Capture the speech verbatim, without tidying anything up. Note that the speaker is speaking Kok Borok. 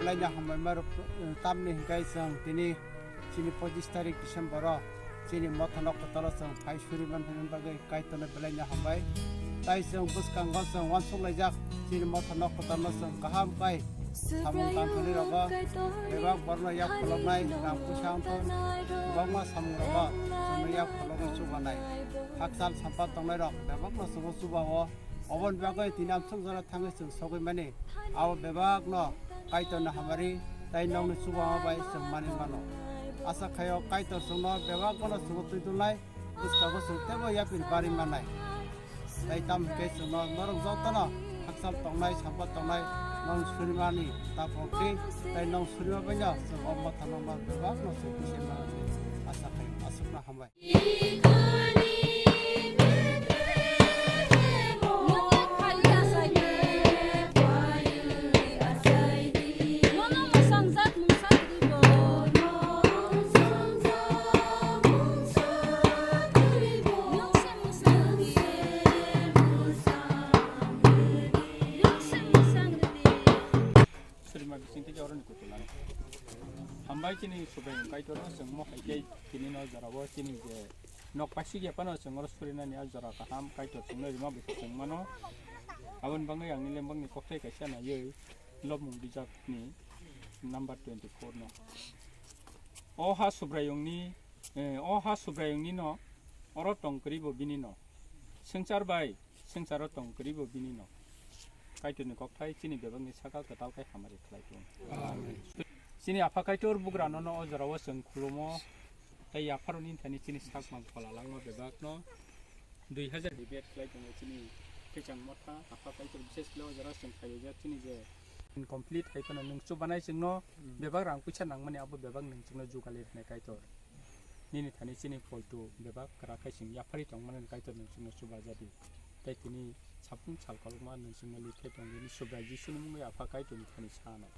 Belai no hambai ma rok, eh, tamni hingkai chwng tini chini pochis tarik December o chini motha nok kwtal o chwng phai suri man hwnwi bagwi Kaitorno belai no hambai. Tai chwng bwskango chwng uansuk laijak chini motha nok kwtal no chwng kaham kai samung tangthani rogo bebak borno yak pholoknai rang puisa wngthang kwbangma samung rogo chwngno yak pholoknai chubanai hakchal sampa tongnai rok bebak no chwngno chubao. Oboni bagwi tini amsuk jora thangwi chwng sogwi mani. Abo bebakno Kaitorni hamari tei nokni chubama bai chwng manwi mano. Asa khaio Kaitor chwngno bebak bono chwngno twi dulnai, bwskango chwng teibo yapiri barwi mannai. Tei tamo hwnkhe chwngno norok jotono hakchal tongnai, sampa tongnai, nong surimani ta pokri, tei nong surima baino chwng o motha nokno bebakno chwng kisa mano asa khaio. Aswkno hambai. Surima bising tei oroni kutulang. Hambai chini Subraiyung Kaitor no chwng mo hai khe tini no jorao chini je nok paisik ya phano chwng oro surinani a jora kaham Kaitor chwngno rima bai khe chwng mano. Aboni bagwi ang ni lembakni kokthai kaisa naiwi lobmung bijakni number twenty-four no. O ha Subraiyungni, eh, o ha Subraiyungni no, oro tong kwrwi bo bini no. Swngchar bai swngcharo tong kwrwi bo bini no. Kaitorni kokthai chini bebakni saka kwtal khai hamari khlai thung. Amen. Chini Apha Kaitor bugrano no o jorao chwng khulumo, tei yapharoni thani chini sak mang phola langma bebakno dui hazar debate khlai tongo chini Khaichang Motha, Apha Kaitor bises khlai o jora chwng khaijak chini je incomplete hai phano nwng chubanai chwngno bebak rang puisa nangmani abo bebak nwng chwngno jugali rwnai Kaitor. Nini thani chini poltu bebak kwrak khai chwng yapharwi tongmani Kaitor nwng chwngno chubajadi. Tei tini Sapung sal kolokma nwng chwngno likhai tongdi, ni Subrai Jisuni mungwi Apha Kaitorni thani sanai.